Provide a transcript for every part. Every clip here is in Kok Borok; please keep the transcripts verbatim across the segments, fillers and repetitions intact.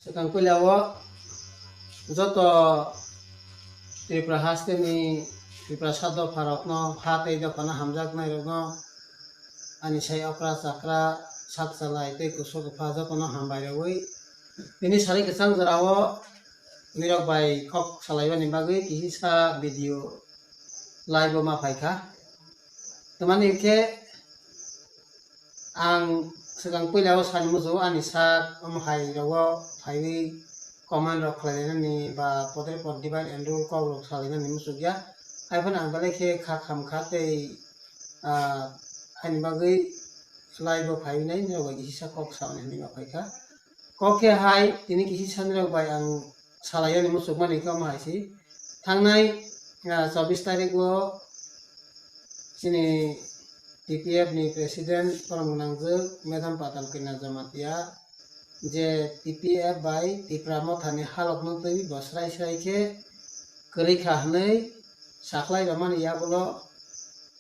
Swkang puila o joto Tripura hasteni Tripura sa dopharokno, ha tei dophano hamjaknairokno, ani sai okra chakra, sak chalai tei kusu kwpha jotono hambai rwui, tini sari kwchang jorao nirok bai kok salaimani bagwi kisa video live o ma phaikha. Tamani hinkhe ang swkang puila o sani muchungo ani sak omo hai rogo phaiwi comment rok khlai lainani ba podre pod divide and rule kok rok sa lainani muchungya. Haiphano ang belai khe kha kham kha tei, ah, haini bagwi live o phaiwi nai nirok bai kisa kok sa hwnwi ma phaikha. Kok khe hai tini kisa nirok bai ang salaiyani muchungmani khe omo hai se. Thangnai, ah, chobbish tarikh o chini T P F ni president borom gwnangjwk Madam Patal Kanya Jamatia je T P F bai Tipra Motha ni halok no twi bo srai srai khe kwrwi kha hwnwi sakhlai rwmani yagulo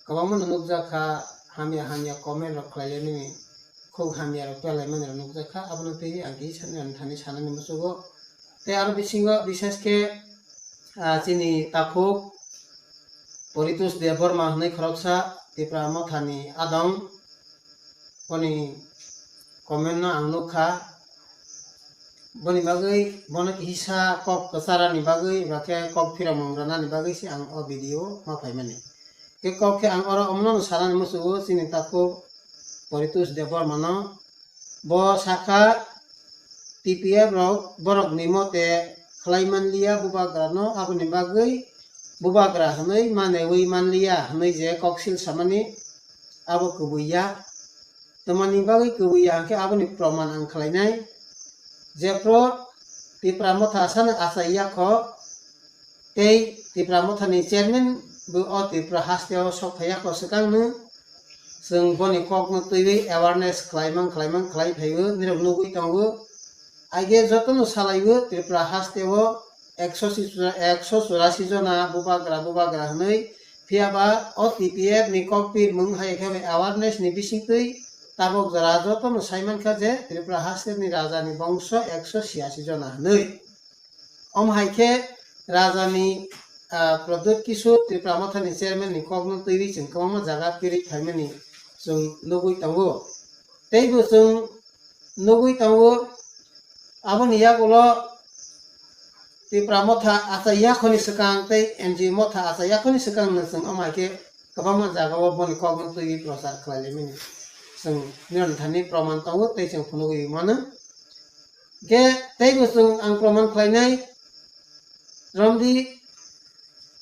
kwbangma no nukjak kha, hamya hamya comment rok khlai laimani, khuk hamya rok tei laimani rok nukjak kha, abono twi ang kisa thani sanani muchungo. Tei aro bisingo bishesh khe, ah, chini takhuk Poritosh Debbarma hwnwi khoroksa Tipra Mothani adong, boni comment no ang nukha. Boni bagwi bono kisa kok kwcharani bagwi ba khe kok phiramung rwnani bagwi se ang o video ma phaimani. Khe kok khe ang oro omono sanani muchungo chini takhuk Poritosh Debbarma no. Bo sakha T P F rok borok ni mote khlai manliya bubagra no, aboni bagwi bubagra hwnwi manewi manliya hwnwi je koksil samani abo kwbwi ya. Tamani bagwi kwbwi ya hwnkhe aboni proman ang khlainai. Jephru Tipra Motha asano achai ya kho, tei Tipra Mothani chairman bo o Tripura hasteo sok phai ya kho swkang no. Chwng boni kok no twiwi awareness khlaimang khlaimang khlai phaio, nirok nugwi tongo. Aige jotono salaiwi Tripura hasteo ekso si-, ekso churasi jona bubagra bubagra hwnwi. Phiya ba o T P F ni kokpir mung hai khe bai awareness ni bisingtwi tabok jora jotono sai mankha je Tripura hasteni raja ni bongso ekso chiyasi jona hwnwi. Omo hai khe raja ni, ah, Pradyut Kishore Tripura Mothani chairman ni kok no twiwi chwng kwbangma jaga pirik phaimani chwng nugwi tongo. Tei bo chwng nugwi tongo, aboni yagulo Tipra Motha achai yakhoni swkang tei N G O Motha achai yakhoni swkang no chwng omo hai khe kwbangma jagao boni kokno twiwi prochar khlai laimani chwng nirok thani proman tongo tei chwng phunugwi mano. Khe teibo chwng ang proman khlainai romdi,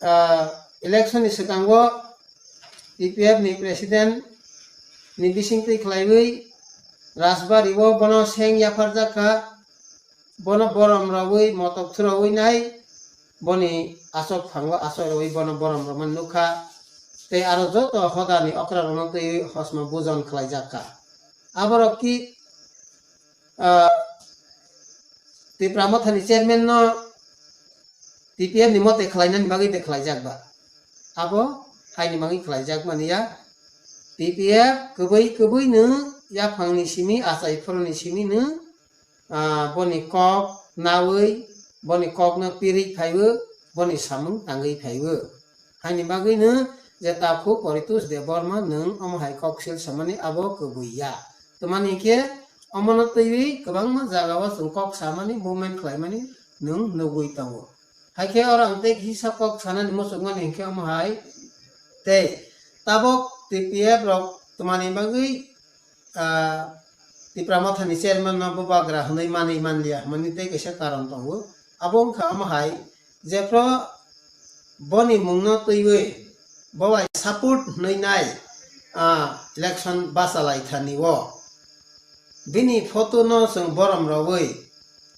ah, election ni swkango T P F ni president ni bisingtwi khlaiwi Rajbari o bono seng yapharjak kha, bono borom rwui motok thwrwi nai, boni aswk phango aswk rwui bono borom rwmani nukha, tei aro joto hodani okra rokno twiwi hosma bujon khlaijak kha. Aborok ki, ah, Tipra Mothani chairman no T P F ni mote khlainani bagwi de khlaijak ba? Abo haini bagwi khlaijak mani ya. T P F kwbwi kwbwi no yaphang ni simi, achai phoro ni simi no, ah, boni kok nawi, boni kok no pirik phaiwi, boni samung tangwi phaiwi. Haini bagwi no je takhuk Poritosh Debbarma nwng omo hai koksil samani abo kwbwi ya. Tamani khe omono twiwi kwbangma jagao chwng kok samani, movement khlaimani nwng nugwi tongo. Hai khe oro ang tei kisa kok sanani muchungmani hinkhe omo hai tei tabok T P F rok tamani bagwi, ah, Tipra Mothani chairman no bubagra hwnwi manwi manliya hwnmani tei kaisa karon tongo. Abo wngkha omo hai, jephru boni mungno twiwi bo bai support hwnwi nai, ah, election bachalai thani o. Bini photo no chwng borom rwui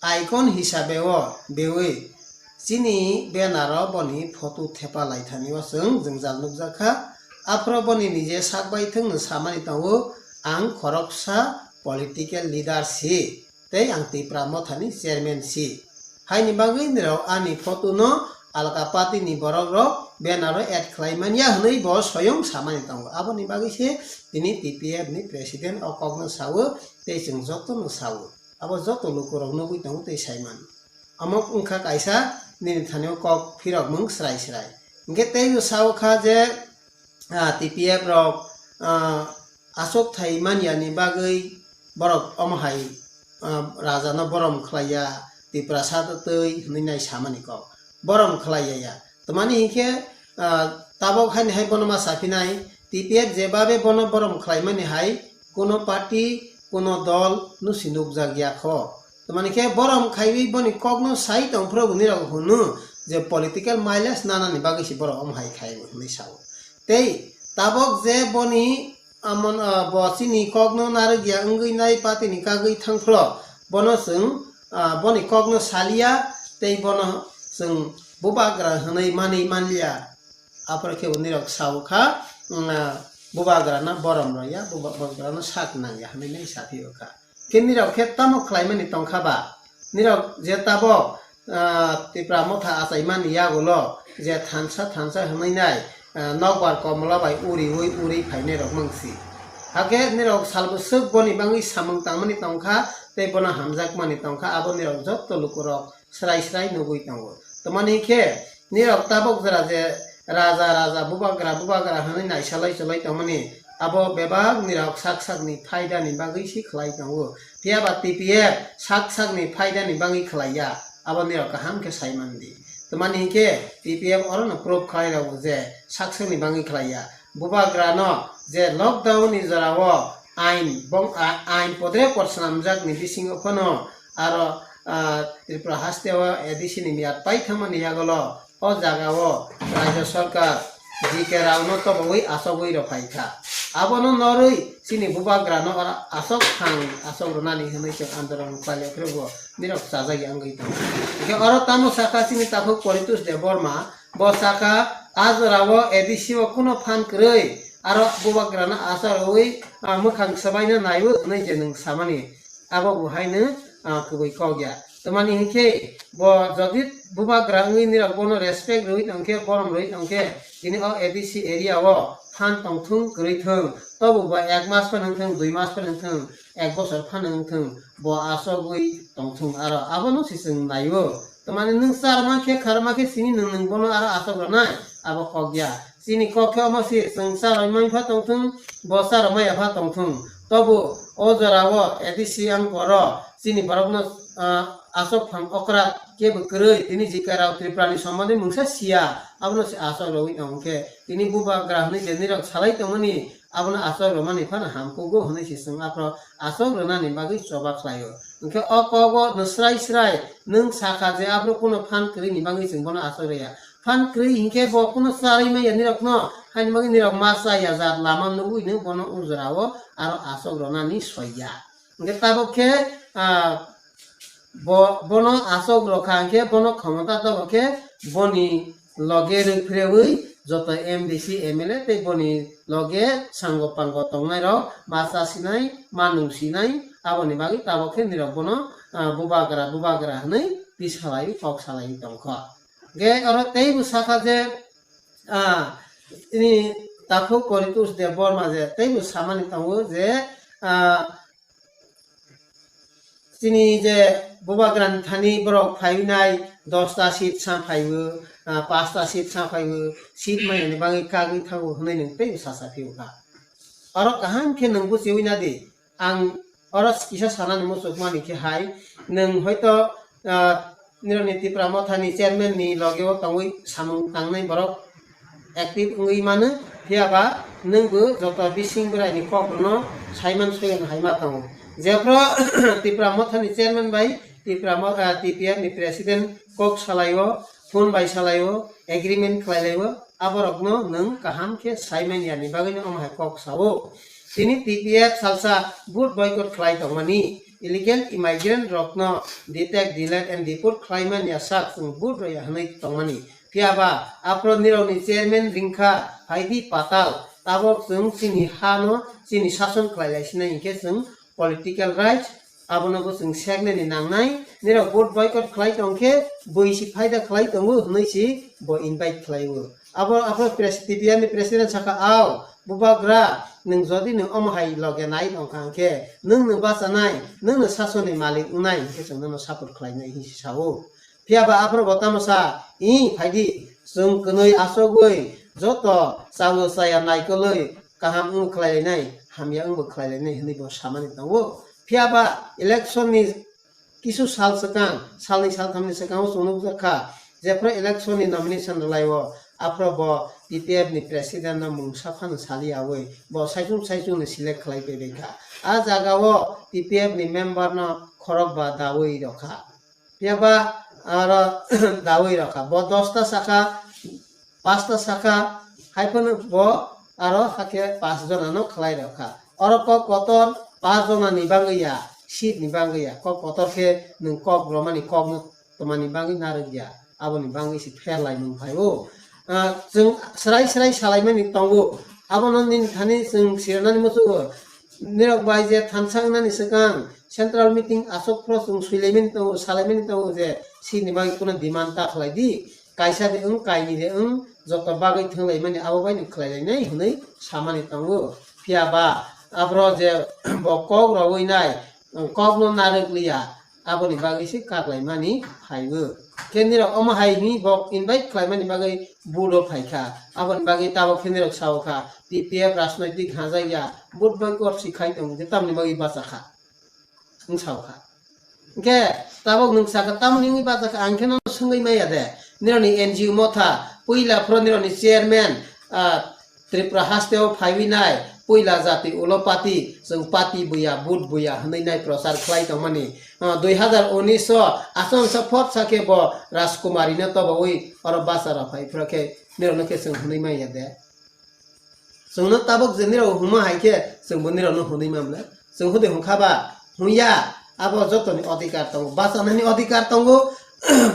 icon hisabe o bewi chini banner o boni photo thepa lai thani o chwng jwngjal nukjak kha. Aphuru boni nije sak bai thwng no samani tongo, ang khoroksa political leader si. Tei ang Tipra Mothani chairman si. Haini bagwi nirok ani photo no alka party ni borok rok banner o add khlai manya hwnwi bo soyong samani tongo. Aboni bagwi se tini T P F ni president o kok no sao tei chwng joto no sao. Abo joto lukurok nugwi tongo tei saiman. Omo wngkha kaisa nini thani o kok phirokmung srai srai. Hwnkhe teibo sao kha je, ah, T P F rok, ah, achuk thai manyani bagwi borok omo hai, ah, raja no borom khlaiya, Tiprasa twi hwnwi nai samani kok. Borom khlaiya ya. Tamani hinkhe, ah, tabok haini hai bono ma saphinai, T P F jebabe bono borom khlaimani hai kuno party, kuno dol nusi nukjak ya kho. Tamani khe borom khaiwi boni kokno sai tongphuru bo nirok hwnwi je political mileage nanani bagwi se borok omo hai khai hwnwi sao. Tei tabok je boni amon, ah, bo chini kokno narwk ya wngwi nai party ni kagwi thangphuru bono chwng, ah, boni kokno salia tei bono chwng bubagra hwnwi manwi manliya. Aphuru khe bo nirok sao kha, mm, ah, bubagrano borom rw ya, buba-, bubagrano sak nang ya hwnwi nai saphi o kha. Khe nirok khe tamo khlaimani tongkha ba? Nirok je tabok, ah, Tipra motha achaimani yagulo je thansa thansa hwnwi nai, ah, nokbar komla bai uriui uri phainai rok mangsi. Hakhe nirok salbwswk boni bagwi samung tangmani tongkha tei bono hamjakmani tongkha, abo nirok jotto lukurok srai srai nugwi tongo. Tamani khe nirok tabok jora je raja raja bubagra bubagra hwnwi naisalai cholai tongmani abo bebak nirok sak sakni phaidani bagwi se khlai tongo. Phiya ba T P F sak sakni phaidani bagwi khlai ya, abo nirok kaham khe sai man di. Tamani khe T P F orono proof khlai rwo je sak sakni bagwi khlai ya. Bubagrano je lockdown ni jorao ain bong-, a-, ain podre por swnamjakni bisingo phano aro, ah, Tripura haste o A D C ni miyat pai thangmani yagulo o jagao Rajya Sarkar G K Rao no tobogwi achogwi rw phai kha. Abono norwi chini bubagrano oro achok thang achok rwnani hwnwi chwng andolon khlai phuru bo nirok chajak ya wngwi tongo. Hwnkhe oro tamo sakha chini takhuk Poritos Debbarma, bo sakha a jorao A D C o kuno phan kwrwi aro bubagrano achok rwui, ah, mwkhang swbaino naiwi hwnwi je nwng samani. Abo bo haino, ah, kubui kok ya. Tamani hinkhe bo jodi bubagra wngwi nirok bono respect rwui tongkhe, borom rwui tongkhe, tini o A D C area o phan tongthung kwrwi thung, tobo bo ek mas phano wngthung, dui mas phano wngthung, ek bosor phano wngthung, bo achogwi tongthung aro abono se chwng naio. Tamani nwng charma khe kharma khe sini nwng nwng bono aro achok rwnai, abo kok ya. Chini kok khe omo se chwng charwi manpha tongthung, bo charwi maya pha tongthung. Tobo o jorao A D C ang koro chini borokno, ah, achok phang okra kebo kwrwi tini G K Rao Tripura ni sombondhe mungsa siya, abono se achok rwui tong khe tini bubagra hwnwi je nirok salai tongmani abono achok rwmani phano hamkugo hwnwi se chwng aphro achok rwnani bagwi choba khlaio. Hwnkhe o kogo no srai srai nwng sakha je aphro kuno phan kwrwini bagwi chwng bono achok rwya. Phan kwrwi hinkhe bo kuno charwi maya nirokno, haini bagwi nirok ma chaya jat lama nugwi no bono o jorao aro achok rwnani soi ya. Hwnkhe tabok khe, ah, bo, bono achok rwkha hwnkhe bono khomota tabok khe boni loge rwphrewi joto M D C, M L A tei boni loge sango pango tongnai rok ma chasinai, ma nungsinai, aboni bagwi tabok khe nirok bono, ah, bubagra, bubagra hwnwi twi salaiwi kok salaiwi tongkha. Hwnkhe oro teibo sakha je, ah, chini takhuk Poritos Debbarma je teibo samani tongo je, ah, chini je bubagrani thani borok phaiwi nai dosta seat sa phaiwi, ah, pasta seat sa phaiwi, seat maiyani bagwi kagwi thango hwnwi nwng teibo sacha phiyokha. Oro kaham khe nwng buchiwi nadi, ang oro kisa sanani muchukmani khe hai, nwng hoito, ah, nirokni Tipra Mothani chairman ni logeo tongwi samung tangnai borok active wngwi mano, phiyaba nwngbo joto bising bwraini kokrokno saiman soyan hai ma tongo. Jephru Tipra Mothani chairman bai Tipra Mo-, ah, T P F ni president kok salaio, phone bai salaio, agreement khlailaio, aborokno nwng kaham khe saiman yani bagwino omo hai kok sao. Tini T P F salsa vote boycott khlai tongmani, illegal immigrant rokno detect, delete and deport khlai manya sak chwng vote rwya hwnwi tongmani. Phiyaba aphro nirokni chairman ringkha phaidi patal, tabok chwng chini hano chini sason khlai lai sinai hinkhe chwng political rights abono bo chwng seknani nangnai. Nirok vote boycott khlai tongkhe bui si phaida khlai tongo hwnwi si bo invite khlaio. Abo, abo pres-, T P F ni president saka, "Ao, bubagra, nwng jodi nwng omo hai loge nai tongkha hwnkhe, nwng nwng bachanai, nwng nwng sasoni malik wngnai," hwnkhe chwng nono support khlainai hinwi sao. Phiya ba aphuru bo tamo sa, "Ih, phaidi, chwng kwnwi achogwi joto chawi chaya naikolwi kaham wng khlailainai, hamya wngbo khlailainai," hwnwi bo samani tongo. Phiya ba election ni kisu sal swkang, salni salthamni swkango chwng nukjak kha, jephru election ni nomination rwlai-o, aphuru bo T P F ni president no mungsa phano saliyawi bo saichung saichung ni select khlai paibai kha. A jaga o T P F ni member no khorok ba dawi rw kha. Phiya ba aro dawi rw kha. Bo dosta saka, pasta saka, hai phano bo aro hakhe pas jona no khlai rw kha. Oro kok kotor pas jona ni bagwi ya, seat ni bagwi ya. Kok kotor khe nwng kok romani kok no tomani bagwi narwk ya. Aboni bagwi se pher lai nwng phai o. Ah, chwng srai srai salaimani tongo. Abono nini thani chwng siranani muchungo. Nirok bai je thansa wngnani swkang central meeting aswk phro chwng swilaimani tongo, salaimani tongo je sini bagwi kuno demand ta khlai di. Kaisa de wng, kaini de wng, joto bagwi thwnglaimani abo bai no khlailainai hwnwi samani tongo. Phiya ba aphro je bo kok rogwi nai, kokno narwk liya, aboni bagwi se kaklaimani phaibo. Khe nirok omo hai hwnwi bo invite khlaimani bagwi vote o phaikha. Aboni bagwi tabok khe nirok sao kha, T P F rajnoitik hajakya, vote boycott se khai tongo, je tamni bagwi bachakha. Wng sao kha. Hwnkhe tabok nwng sakha, tamoni wngwi bachakha, ang khe no swngwi maya de. Nirokni N G O motha, puila phro nirokni chairman, ah, Tripura hasteo phaiwi nai puila jati ulo party, chwng party buya, vote buya hwnwi nai prochar khlai tongmani. Ah, dui hazar unis o asonsa phot sakhe bo Rajkumari no tobawi oro bacharo phai phro khe nirokno khe chwng hwnwi maya de. Chwngno tabok je nirok hwnma hai khe chwngbo nirokno hwnwi mamle. Chwng hwnwi hwnkha ba, hwnya, abo jotoni odhikar tongo. Bachanaini odhikar tongo,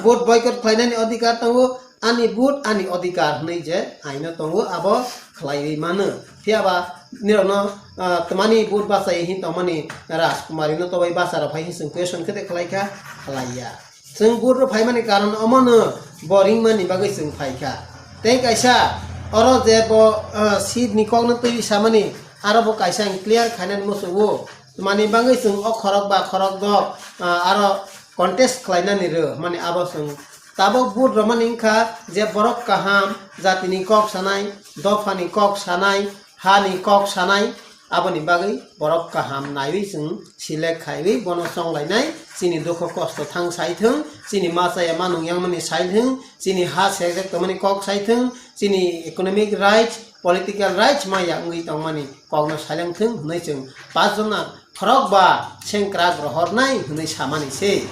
vote boycott khlainani odhikar tongo, ani vote ani odhikar hwnwi je aino tongo, abo khlaiwi mano. Phiya ba nirokno, ah, twmani vote bachai hin tongmani Rajkumari no tobai bacharo phai hin chwng question khe de khlai kha, khlai ya. Chwng vote rw phaimani karon omono bo ringmani bagwi chwng phai kha. Tei kaisa oro je bo, ah, seat ni kokno twiwi samani, aro bo kaisa ang clear khainani muchungo. Twmani bagwi chwng o khorok ba khorok dok, ah, aro contest khlainani rw mani abo chwng tabok vote rwmani wngkha je borok kaham, jatini kok sanai, dophani kok sanai, hani kok sanai, aboni bagwi borok kaham naiwi chwng select khaiwi bono chonglainai, chini dukho kosto thang saithwng, chini ma chaya ma nung yangmani saithwng, chini ha sejak tongmani kok saithwng, chini economic rights, political rights maya wngwi tongmani kokno sailangthwng hwnwi chwng pachjona khorok ba sengkrak rohornai hwnwi samani se.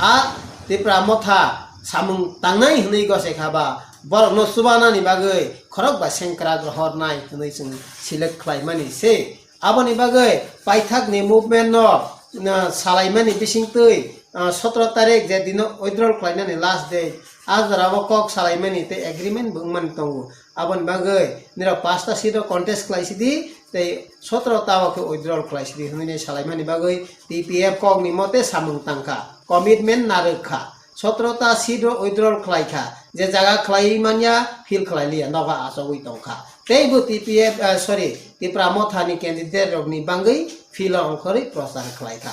A Tipra motha samung tangnai hwnwi gose kha ba borokno chubanani bagwi khorok ba sengkrak rohornai hwnwi chwng select khlaimani se. Aboni bagwi paithakni movement no, ah, salaimani bisingtwi, ah, sotro tarik je dino withdrawal khlainani last day, a jorao kok salaimani tei agreement bo wngmani tongo. Aboni bagwi nirok pasta seat o contest khlai sidi tei sotro ta o khe withdrawal khlai sidi hwnwi salaimani bagwi T P F kokni mote samung tangkha, commitment narwk kha. Sotro ta seat o withdrawal khlai kha, je jaga khlaiwi manya fill khlai liya, nogo achogwi tong kha. Tei bo T P F, ah, sorry, Tipra mothani candidate rokni bagwi field o ongkhorwi prochar khlai kha.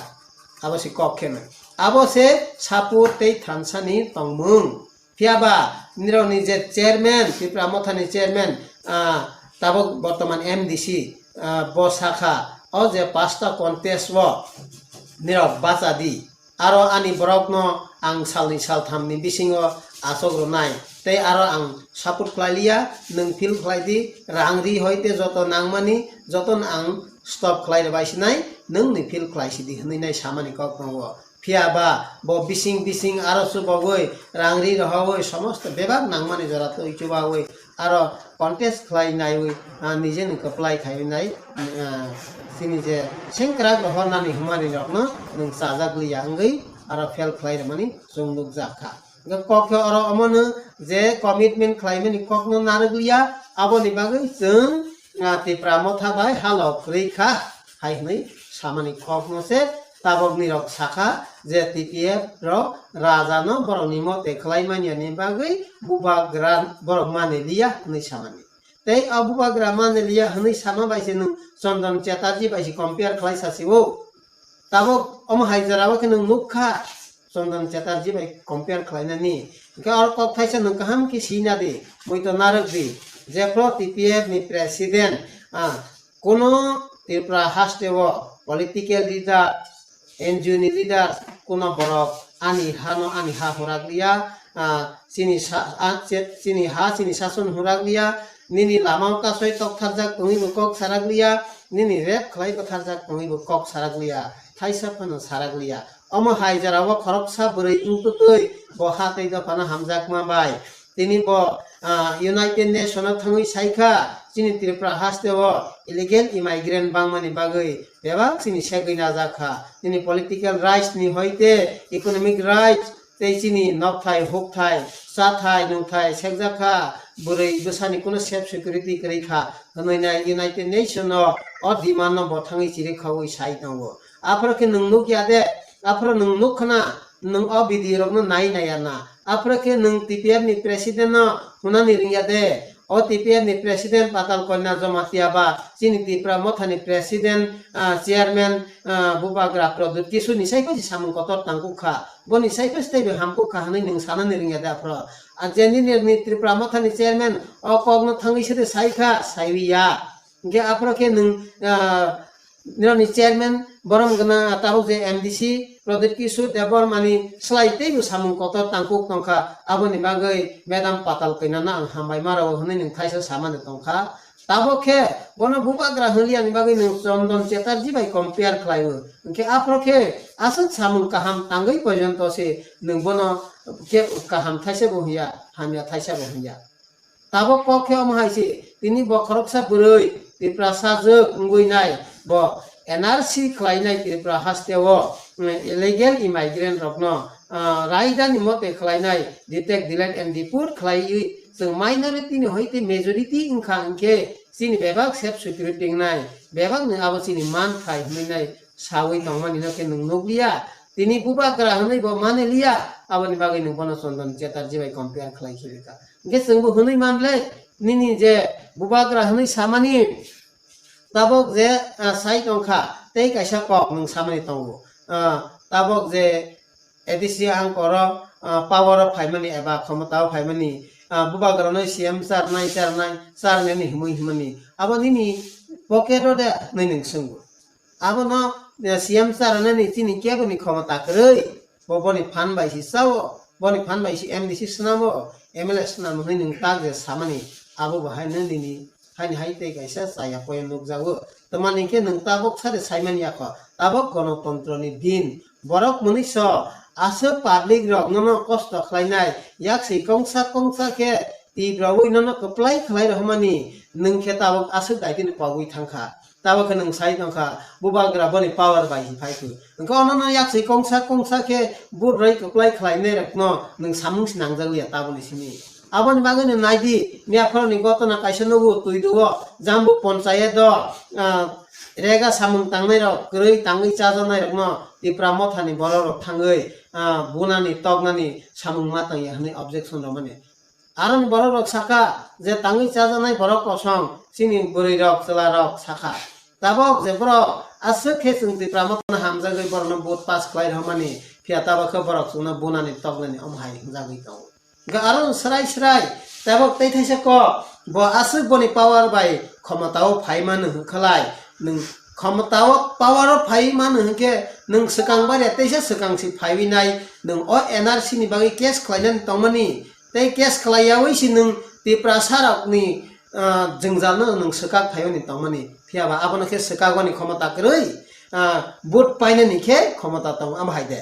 Abo se kok khe nai. Abo se support tei thansani tongmung. Phiya ba nirokni je chairman, Tipra mothani chairman, ah, tabok bortoman M D C, ah, bo sakha, o je pasta contest o nirok bacha di. Aro ani borokno ang salni salthamni bisingo achok rwnai, tei aro ang support khlai liya, nwng feel khlai di, rang ri hoi te joto nangmani jotono ang stop khlai rwbai sinai, nwng ni feel khlai sidi hwnwi nai samani kok tongo. Phiya ba bo bising bising aro chubagwi, rang ri rohogwi, somosto bebak nangmani jora twi chubawi, aro contest khlai naiwi, ah, nijeni kwplai khaiwi nai, ah, chini je sengkrak rohornani hwnmani rokno nwng chajak liya wngwi aro fail khlai rwmani chwng nukjak kha. Hwnkhe kok khe oro omono je commitment khlaimani kokno narwk liya, aboni bagwi chwng, ah, Tipra motha bai halok kwrwi kha hai hwnwi samani kokno se Tabokni rok sakha je T P F rok raja no borok ni mote khlai manya ni bagwi bubagra borok mani liya hwnwi samani. Tei o bubagra mani liya hwnwi sama bai se nwng Chondon Chatterjee bai se compare khlai sasi o. Tabok omo hai jora o khe nwng nuk kha Chondon Chatterjee bai compare khlai nani. Hwnkhe oro kok thaisa nwng kaham khe sina di, muitu narwk di. Jephru T P F ni president, ah, Kuno Tripura haste o political leader, N G O ni leader, kuno borok ani hano ani ha hurak liya, ah, chini sa-, ah, che-, chini ha chini sason hurak liya, nini lama o kasoi tok tharjak tongwi bo kok sarak liya, nini rep khlai bo tharjak tongwi bo kok sarak liya, thaisa phano sarak liya. Omo hai jora o khoroksa bwrwi wngtutwi bo ha tei dophano hamjakma bai. Tini bo, ah, United Nation o thangwi sai kha, chini Tripura haste o illegal immigrant bangmani bagwi bebak chini segwi najak kha. Chini political rights ni hoite economic rights tei chini nokthai, hukthai, chathai, nungthai sekjak kha, bwrwi bwsani kuno safe security kwrwi kha hwnwi nai United Nation o o demand no bo thangwi chiri khogwi sai tongo. Aphuru khe nwng nuk ya de, aphuru nwng nuk khna, nwng o video rokno nai nai ya na. Aphuru khe nwng T P F ni president no hwnani ringya de. O T P F ni president Patal Kanya Jamatia ba chini Tipra Motha ni president, ah, chairman, ah, Bubagra Pradyut Kishore ni sai pasi samung kotor tangkuk kha. Boni sai pasi teibo hamkuk kha hwnwi nwng sanani ringya de aphuru. Ah, je nini ni Tipra Motha ni chairman o kok no thangwi sede sai kha, saiwi ya. Hwnkhe aphuru khe nwng, ah, nini chairman borom gwnang tabuk je M D C Pradyut Kishore Debbarma ni slai teibo samung kotor tangkuk tongkha, aboni bagwi Madam Patal Kanya no ang hambai ma rwo hwnwi nwng thaisa samani tongkha. Tabuk khe bono bubagra hwnliya ni bagwi nwng Chondon Chatterjee bai compare khlai o. Hwnkhe aphuru khe aswk samung kaham tangwi porjonto se nwng bono khe kaham thaisa bo hwnya, hamya thaisa bo hwnya. Tabuk kok khe omo hai se, tini bo khoroksa bwrwi Tiprasa jwk wngwi nai, bo N R C khlainai Tripura haste o, mm, illegal immigrant rokno, ah, raidani mote khlainai detect, delete and deport khlaiwi chwng minority ni hoite majority wngkha hwnkhe chini bebak safe security wngnai, bebak ni abo chini man khai hwnwi nai sawi tongmani no khe nwng nukliya. Tini bubagra hwnwi bo mani liya, aboni bagwi nwng bono Chondon Chatterjee bai compare khlai khibika. Hwnkhe chwngbo hwnwi manle, nini je bubagra hwnwi samani, tabok je, ah, sai tongkha, tei kaisa kok nwng samani tongo. Ah, tabok je A D C ang koro, ah, power o phaimani eba khomota o phaimani, ah, bubagra no C M charnai, charnai, charnai ni himwi himani. Abo nini pocket o de hwnwi nwng swngo. Abono, eh, C M charnani chini keboni khomota kwrwi. Bo boni phan bai si chao, boni phan bai si M D C swnamo, M L A swnamo hwnwi nwng tak je samani, abo bo haino nini, haini hai tei kaisa chaya poya nukjago. Tamani khe nwng tabok sade saimani yakho, tabok gonotontro ni din. Borok mwnwi so, aswk public rok nono kosto khlainai, yak si kongsa kongsa khe twi rogwi nono kwplai khlai rohmani, nwng khe tabok aswk daitino pogwi thangkha. Tabok khe nwng sai tongkha, bubagra boni power bai si phai khe. Hwnkhe ono no yak si kongsa kongsa khe vote roi kwplai khlainai rokno nwng samung si nangjak ya taboni simi. Aboni bagwi no naidi, miyaphoroni gotona kaisa nugo twi dugo, Jambu ponchayat o, ah, rega samung tangnai rok, kwrwi tangwi chajaknai rokno Tipra Mothani borok rok thangwi, ah, bunani toknani samung ma tangya hwnwi objection rwmani. Aroni borok rok sakha je tangwi chajaknai borok kosong chini bwrwi rok chwla rok sakha. Tabok je borok aswk khe chwng Tipra Mothano hamjagwi borokno vote pass khlai rwmani, phiya tabok khe borok chwngno bunani toknani omo hai wngjagwi tongo. Hwnkhe aro srai srai tabok tei thaisa kok bo aswk boni power bai khomotao phai mano hwnkhe lai nwng khomotao power o phai mano hwnkhe nwng swkang baria teisa swkang si phaiwi nai nwng o N R C ni bagwi case khlainani tongmani tei case khlaiyawi si nwng Tiprasa rokni, ah, jwngjal no nwng swkak phaiwi ni tongmani phiya ba abono khe swkak boni khomota kwrwi, ah, vote painani khe khomota tongo amo hai de.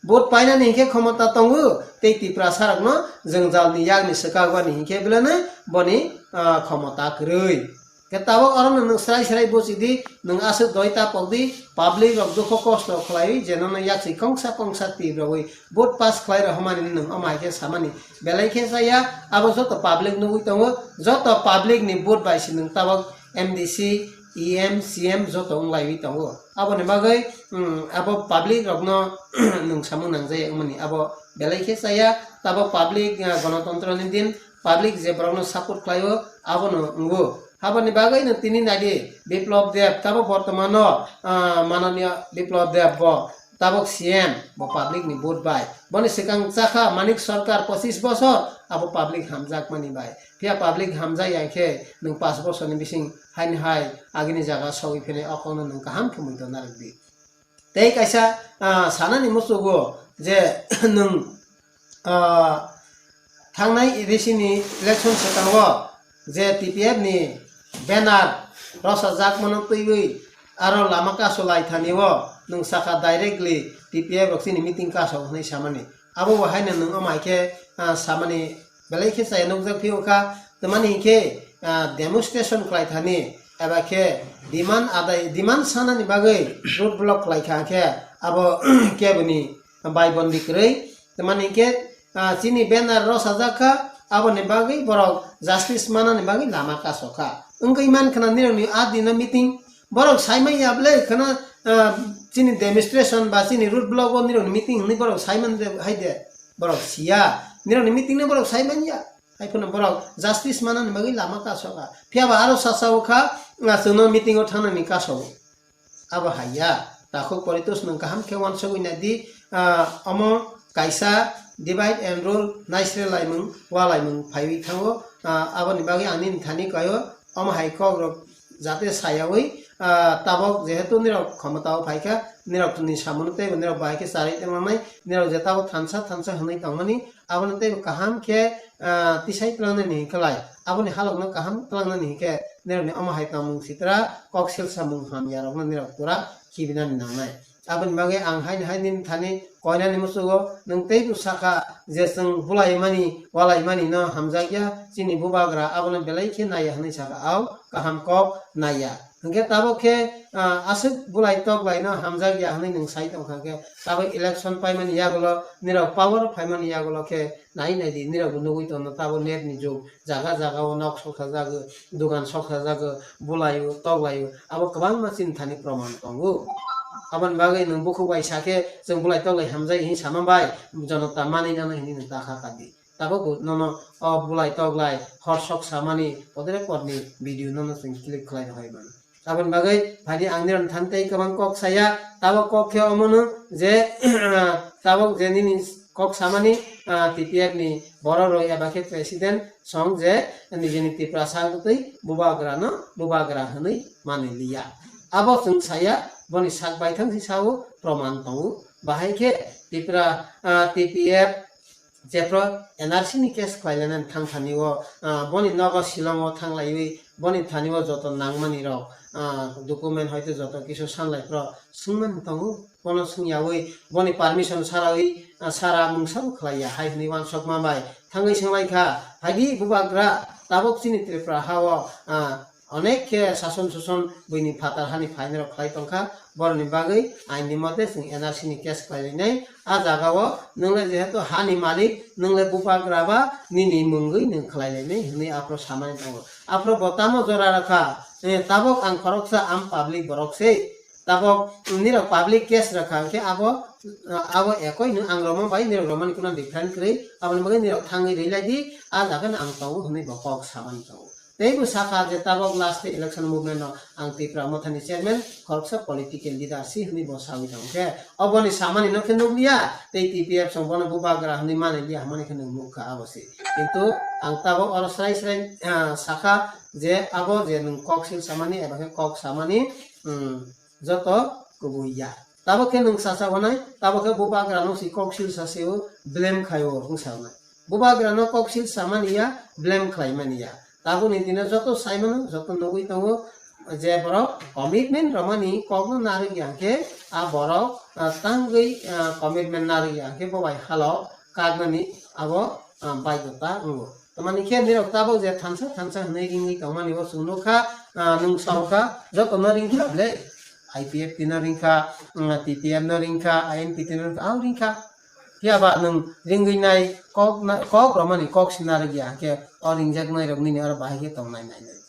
Vote painani hinkhe khomota tongo, tei Tiprasa rokno jwngjalni yakni swkak bani hinkhe beleno boni, ah, khomota kwrwi. Khe tabok orono nwng srai srai buchidi, nwng aswk doi ta pokdi, public rok dukho kosto khlaiwi je nono yaksi kongsa kongsa twi rogwi vote pass khlai rw hwnmani nwng omo hai khe samani belai khe chaya, abo joto public nugwi tongo, joto public ni vote bai se nwng tabok M D C, E M, C M joto wng laiwi tongo. Aboni bagwi, mm, abo public rokno nwng samung nangjaya wngmani abo belai khe chaya. Tabok public, ah, gonotontro ni din, public je borokno support khlaio, abono wngo. Aboni bagwi no tini naidi Biplab Deb, tabok bortomano, ah, Mananiya Biplab Deb bo tabok C M, bo public ni vote bai. Boni swkang chakha Manik Sarkar pochis bosor, abo public hamjakmani bai. Phiya public hamjak ya khe nwng paanch bosor ni bising haini hai agini jaga sogwi phinai, o kokno nwng kaham khe muitu narwk di. Tei kaisa, ah, sanani muchugo je nwng, ah, thangnai A D C ni election swkango je T P F ni banner rwchajak mano twiwi aro lama kasu lai thani o nwng saka directly T P F rok chini meeting kaso hwnwi samani. Abo bo haino nwng omo hai khe, ah, samani belai khe chaya nukjak phiyokha, tamani hinkhe, ah, demonstration khlai thani eba khe demand adai, demand sanani bagwi road block khlai kha khe abo keboni bai bondi kwrwi, tamani hinkhe, ah, chini banner rwchajak kha, aboni bagwi borok justice manani bagwi lama kaso kha. Wngwi man khna nirokni a dino meeting, borok sai manya ble khna, ah, chini demonstration ba chini road block o nirokni meeting hwnwi borok sai man de hai de, borok siya, nirokni meeting no borok sai manya. Hai phano borok justice manani bagwi lama kasoka. Phiya ba aro sacha o kha, ah, chwngno meeting o thangnani kaso. Abo hai ya. Takhuk Poritos nwng kaham khe uansugwi nai di, ah, omo kaisa divide and rule naisre laimung, walaimung phaiwi thango. Ah, aboni bagwi ang nini thani kaio, omo hai kok rok jate sayawi, ah, tabok jehetu nirok khomotao phaikha, nirokni samungo teibo nirok bahai khe charwi tonglangnai, nirok je tabok thansa thansa hwnwi tongmani, abono teibo kaham khe, ah, tisai tlangnani hinkhe lai, aboni halokno kaham tlangnani hinkhe nirokni omo hai tongmung sitra kok silsamung hamyarokno nirok pura khibinani nangnai. Aboni bagwi ang haini hai nini thani koinani muchugo nwng teibo sakha je chwng bulaimani, walaimani no hamjakya, chini bubagra abono belai khe naiya hwnwi sakha, au kaham kok naiya. Hwnkhe tabok khe, ah, aswk bulai tok laino hamjakya hwnwi nwng sai tongkha khe, tabok election paimani yagulo, nirok power phaimani yagulo khe nai nai di, nirokbo nugwi tongno tabok net ni jug, jaga jaga o nok sokha jagwi, dogan sokha jagwi, bulaio, tok laio, abo kwbangma chini thani proman tongo. Aboni bagwi nwng bukhuk bai sakhe chwng bulai tok lai hamjai hinwi sama bai, jonota manwi nana hinwi nwng ta kha kadi. Tabok bo nono o bulai tok lai hor sok samani podre podni video nono chwng click khlai rw hai mano. Aboni bagwi phaidi ang nirok thani tei kwbang kok saya, tabok kok khe omono je, tabok je nini kok samani, ah, T P F ni borok rok eba khe president song je nijini Tiprasa wngtwi bubagra no bubagra hwnwi manwi liya. Abo chwng saya, boni sak baithang si sao, proman tongo. Bahai khe Tipra, ah, T P F jephru N R C ni case khlainani thang thani o, ah, boni nogo Shillong o thang laiwi boni thani o joto nangmani rok, ah, document hoite joto kisu sanlai phro swngmani tongo, bono swngyawi boni permission sarawi, ah, sara mungsa bo khlaiya hai hwnwi uansukma bai thangwi swnglaikha, phaidi bubagra tabok chini Tripura ha o, ah, onek khe sason suson buini phatar hani phainai rok khlai tongkha, boroni bagwi ain ni mote chwng N R C ni case khlai lainai. A jaga o nwng le jehetu hani malik, nwng le bubagra ba nini mungwi nwng khlai lainai hwnwi aphro samani tongo. Aphro bo tamo jora rwkha, eh, tabok ang khoroksa am public borok se. Tabok nirok public case rwkha hwnkhe abo, abo ekoi no ang romani bai nirok romani kuna different kwrwi, aboni bagwi nirok thangwi rwilai di, a jaga no ang tongo hwnwi bo kok samani tongo. Teibo sakha je tabok last election movement no ang Tipra Mothani chairman khoroksa political leader si hwnwi bo sawi tongo khe, oboni samani no khe nukliya, tei T P F song bono bubagra hwnwi mani liya hwnmani khe nwng nukha abo se. Kintu ang tabok oro srai srai, ah, sakha je abo je nwng kok sil samani eba khe kok samani, um, joto kubui ya. Tabok khe nwng sacha hwnai, tabok khe bubagra no si kok sil sa se o blame khai o wng sa hwnai. Bubagra no kok sil samani ya, blame khlai mani ya. Taboni dino joto sai mano, joto nugwi tongo je borok commitment romani kok no narwk ya khe a borok, ah, tangwi, ah, commitment narwk ya khe bo bai halo kaknani abo, ah, baidota wngo. Tamani khe nirok tabok je thansa thansa hwnwi ringwi tongmani bo chwng nukha, ah, nwng saukha, jotono ringkha ble, I P F T no ringkha, mm, T P M no ringkha, I N P T no ringkha, ah, ringkha. Phiya ba nwng ringwi nai kok na, kok romani kok sina rwgya hwnkhe o ringjaknai rok nini oro bahai khe tongnai nai nai.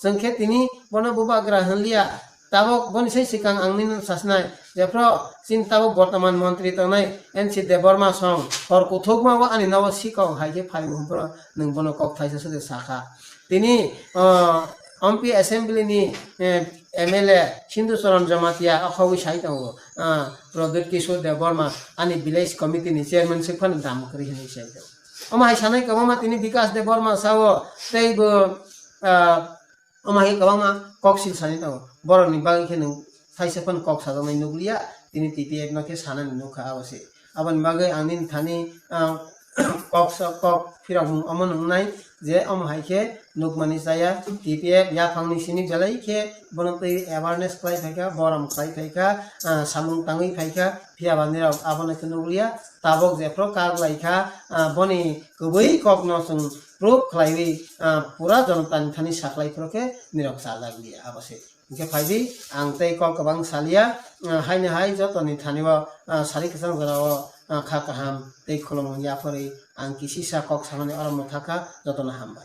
Chwng khe tini bono bubagra hwnliya. Tabuk boni sai swkang ang nini sasnai, jephru chini tabuk bortoman montri tongnai N C Debbarma song hor kuthukma o ani nogo sikok hai khe phai hwnphru nwng bono kok thaisa sode sakha. Tini, ah, M P assembly ni, eh, M L A Sindhu Charan Jamatia o khogwi sai tongo, ah, Pradyut Kishore Debbarma ani village committee ni chairman swk phano dam kwrwi hwnwi sai tongo. Omo hai sanai kwbangma tini Bikas Debbarma sao tei bo, ah, omo hai kwbangma kok sil sanai tongo. Borokni bagwi khe nwng thaisa phano kok sajaknai nukliya, tini T P F no khe sanani nukha abo se. Aboni bagwi ang nini thani, ah, kok sa-, kok phirokmung omo nungnai je omo hai khe nukmani chaya T P F yaphangni simi belai khe bono twi awareness khlai phaikha, borom khlai phaikha, ah, samung tangwi phaikha, phiya ba nirok abono khe nukliya. Tabuk jephru kak lai kha, ah, boni kwbwi kokno chwng proof khlaiwi, ah, pura jonotani thani saklai phuru khe nirok chajak liya abo se. Hwnkhe phai di, ang tei kok kwbang saliya, ah, haino hai jotoni thani o, ah, sari kwchang jora o, ah, kha kaham tei khulumung yapharwi ang kisisa kok samani oro mwthakha, jotono hambai.